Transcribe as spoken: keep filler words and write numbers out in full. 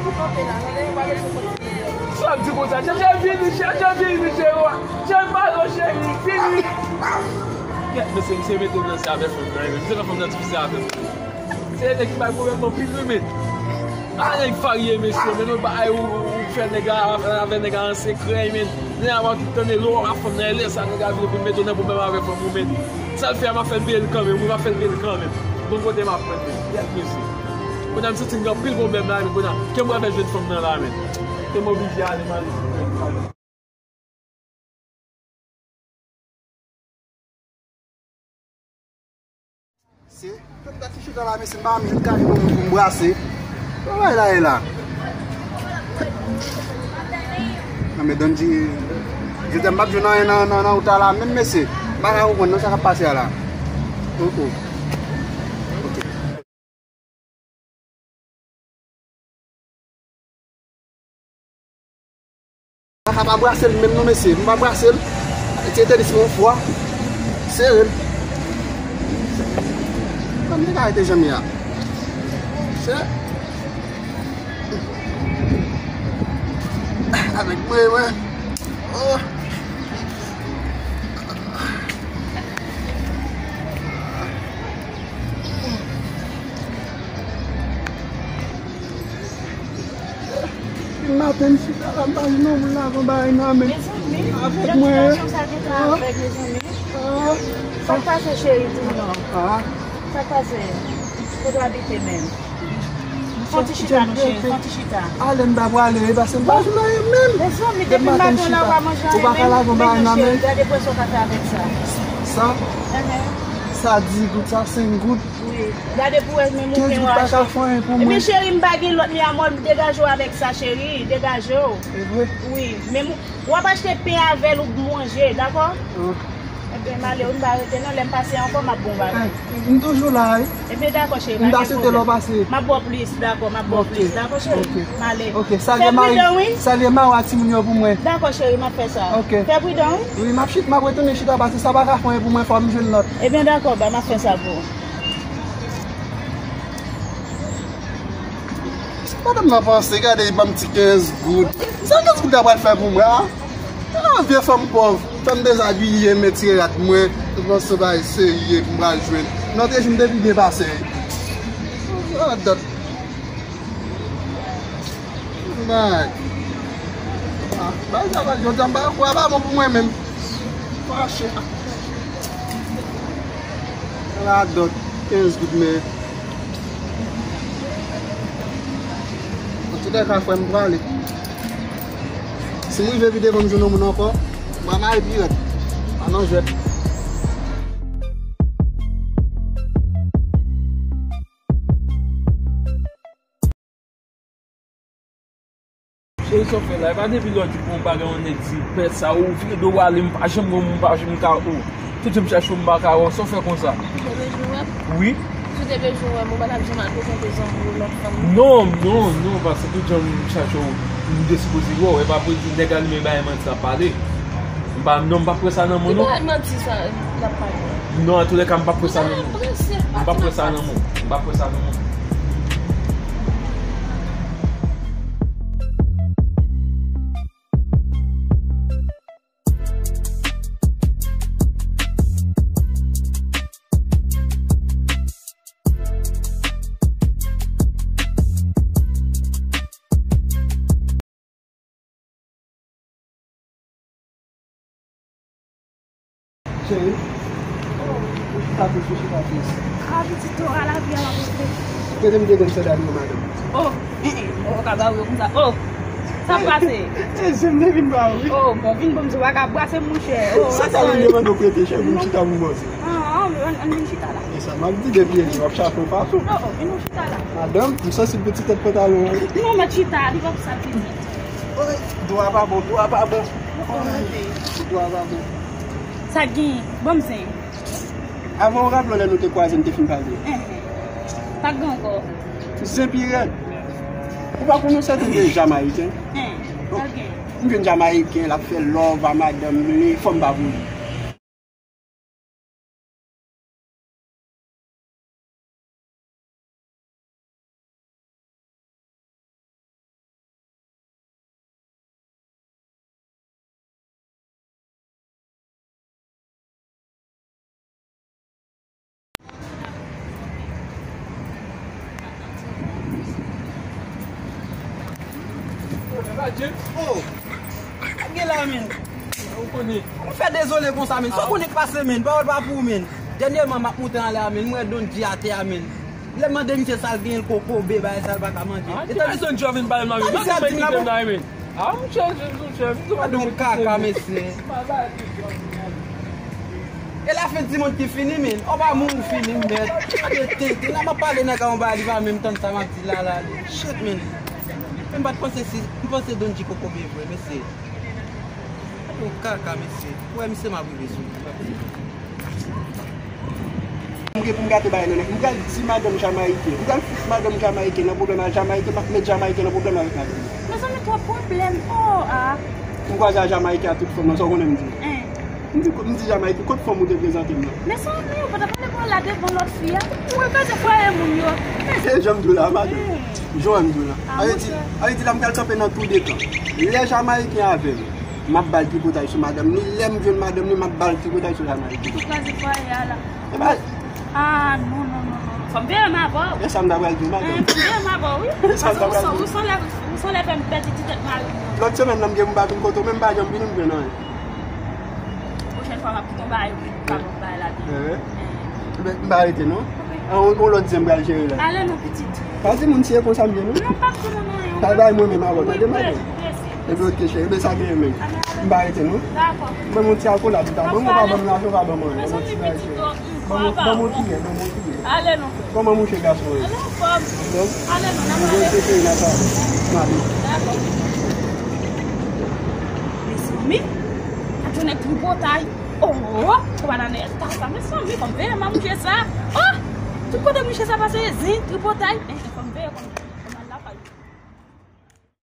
Sa w ap di konsa? Chèche vini, chèche vini, chèche vini, chèche vini. Kèt, mesye, misye mete m nan se avè fanm nan, men misye nan fanm nan difisil avè m. Se nèg ki bay pwoblèm anpil wi, men. A, nèg varye, mesye, men nou bay ou, ou fè nèg a, avè nèg a an sekrè, men. Nèg a va tout tande lè w a fanm nan, e lè sa nèg a vin epi l mete w nan pwoblèm avè fanm ou, men. Sa l fè a, m ap fè l peye l kanmenm, wi, m ap fè l peye l kanmenm. Bon kote m ap pran, men. Kèt, mesye. Kounye a m santi m gen anpil pwoblèm la, men kounye a, ke m pral fè jwenn fanm nan la, men. Ke m oblije ale, m ale. Se, tout ta ti chita la, mesye, m pa menm ka jwenn yon moun pou m brase. Travay la ye la. Nan men Donji, jodi a m p ap jwenn anyen nan, nan, nan wout la menm, mesye. M pa ka konprann non sa k ap pase a la. Oh, oh. Ok. Kaka pa brase l menm non, mesye. M pa brase l. Ti tenis yon fwa. Sere l. Kòm li ka rete jan m ye a. Se. Avèk mwen, mwen. Oh. Maten m chita la, m pa jwenn yon moun lagon bagay nan men. Mezanmi, avèk mwen. Jan sitiyasyon sa gentan avèg, mezanmi. Ah. Sa k pase, cheri, di m non? Ah. Sa k pase? Kote w abite menm? Fè yon ti chita, non, cheri, fè yon ti chita. Ale, m ta pwale, e paske m pa jwenn anyen menm. Mezanmi, depi maten la, ou pa manje anyen menm. Ou pa ka lagon bagay nan men. Men non, cheri, gade pwen sa w ka fè avèk sa. Sa? Sa di goud, sa senk goud. Wi. Gade pou wè menm ou pen w achte. Kenz goud pa ka fè anyen pou mwen. Ebyen cheri, m pa gen lòt, mi amor, degaje w avèk sa cheri, degaje w. E vre? Wi, menm w ap achte pen avè l ou manje, dakò? Ebyen m ale wi, m pa rete non, lè m pase ankò m ap bon bagay. M toujou la wi. Ebyen dakò cheri, pa gen pwoblèm. M ta swete lè w pase. M ap ba w plis, dakò, m ap ba w plis, dakò cheri? M ale. Ok, salye mari, salye mari ak timoun yo pou mwen. Dakò cheri, m ap fè sa. Ok. Fè pridan wi. Wi, m ap chita, m ap retounen chita paske sa pa ka fè anyen pou mwen, fò m jwenn lòt. Ebyen dakò, ba m ap fè sa pou ou. Sa madanm nan panse, gade li ban m ti kenz goud. Sa kenz goud la pral fè pou mwen a? A, vye fanm pòv, fè m dezabiye, m etire rad mwen, m panse se bagay serye pou m pral jwenn. Nan te jwenn depi byen pase. Radòt. Bay. Ah, bay sa, bay, jodi a m pa kwè a pa bon pou mwen menm. Fache. Radòt, kenz goud men. Antoulèka, frè m, m prale. Si m rive pi devan m jwenn yon moun ankò, m pral mare pi rèd. Pa nan jwèt. Cheri, sa w fè la? E pa depi lè w di pou yon bagay yon nèg di pèt sa, ou vire do w ale, m pa janm wè w, m pa janm ka, o. Tout jan m chache w, m pa ka wè w, sa w fè konsa? Ou te bezwen wè m? Wi. Si w te bezwen wè m, ou pa t ap janm al prezante zanmi w lòt fanm nan? Non, non, non, paske tout jan m chache w, m te sipoze wè w, e pa pou di nèg alimen bagay manti ap pale. M pa, non, m p ap pran sa nan men w, non. Ki bagay manti sa l ap pale? Non, antoulèka, m p ap pran sa nan men w. M p ap pran sa nan men w. M p ap pran sa nan men w. Cheri, ou chita plis, ou chita plis. Ah, pitit, ora lavi a m ap rete. Prete m de grenn sandal yo, madanm. Oh, eh, eh, ou ka ba w yo konsa. Oh, sa pase? Eh, je m te vin ba ou, wi. Oh, bon, vin bon, m di w pa ka brase, monchè. Oh, sandal yo m te mande w prete, cheri, pou m chita pou m brase. Ah, ah, ann, ann vin chita la. E sa m ap di, depi w ap chache yon fason. Oh, oh, vin nou chita la. Madanm, m sansib pou ti tèt pantalon an, wi. Non, mèt chita, li p ap sa, pitit. Oy, do a pa bon, do a pa bon. Oy, do a pa bon. Sa k genyen? Ban m zen. Avan w raple w lè nou te kwaze, n te fin pale. Enhen. Sa k gen ankò? Zen pi rèd. Ou pa konn yon sèten de Jamayiken? Enhen. Sa k gen? M jwenn Jamayiken, l ap fè love a madanm li, fò m pa voye. Oh! Sa gen la, men? Ou konnen. Ou fè dezole konsa, men. Sa w konnen k pase, men. Pawòl pa pou ou, men. Dènyèman, m ap moute anlè a, men. M wè Don G atè a, men. Lè m mande misye sa l genyen, l kokobe, bagay sa l pa ka manje. Ah, e ki tandiske bagay Don G vin pale m la, men? Tandiske l di m la, bon. Ah, mouche, mouche, mouche. Gade yon kaka, mesye. E lafen di moun ki fini, men. Ou pa mouri fini, men. Gade tenten. La m ap pale nèg a yon bagay, li pa menm tann sa m ap di la, la. Shit, men. Men m pa t panse si, m panse Don G kokobe vre, mesye. Gade yon kaka, mesye. Ou wè misye m ap rive sou li. M gen pou m gate bagay nan nèg. M pral di madanm Jamayiken. M pral fout madanm Jamayiken nan pwoblèm a Jamayiken. M ap met Jamayiken nan pwoblèm avèk madanm. Mezanmi, twòp pwoblèm. Oh, ah. M kwaze a Jamayiken a tout fòm nan. Sa w konnen m di? Hein. M di, m di Jamayiken, kot fanm ou te prezante m nan? Mezanmi, ou pa ta pale pou la devan lòt fi a. Ou wè kraze fwaye moun yo. Se jan m di w la, madanm. Hein. Jan m di w la. Ah, monchè. Sa vle di, sa vle di la, m pral kanpe nan tou de kan. Lè Jamayiken avè m, m ap ba l tripotay sou madanm ni. Lè m jwenn madanm ni, m ap ba l tripotay sou Jamayiken. Ou kraze fwaye a la. E ba. Ah, non, non, non, non. Fò m veye m avè w. E sa m ta pral di w, madanm. Eh, fò m veye m avè w, wi. E sa m ta pral di w. Ou sanlè, ou sanlè fè m pèdi ti tèt mari m. Lòt semèn nan, m gen pou m pa vin kote w, men m pa janm vini, m jwenn anyen. Pwochèn fwa, m ap kite w bay, wi. Pa bon, bay la, wi. Eh. Eh. Ebyen, m pa rete, non. Ok. An, on, on lòt zen m pral jere la. Ale non, pitit. Pa di moun si e konsa m ye, non. Non, m p ap di moun anyen. Pa bay mwen menm avè w, tande, madanm. Mèsi. Ebyen, ok, cheri, ebyen, sa genyen menm. M pa rete, non. Dakò. Ban m yon ti akolad, ou ta ban m, ou pa ban m lajan, ou pa ban m anyen. Ban m yon ti bagay, cheri. Ban m, ban m yon kiyè, ban m yon kiyè. Ale non. Kòman mouche gason yo? Anfòm. Anfòm? Ale non, n ap pale. Mwen se cheri, n ap pale. M ale. Dakò. Mezanmi, gade yon nèg tripotay. Oh, oh, oh. Kòman nan nèg ta sa? Mezanmi, fò m veye mwen mouche sa. Oh, tout kote mouche sa pase, zen, tripotay. Eh, fò m veye kòm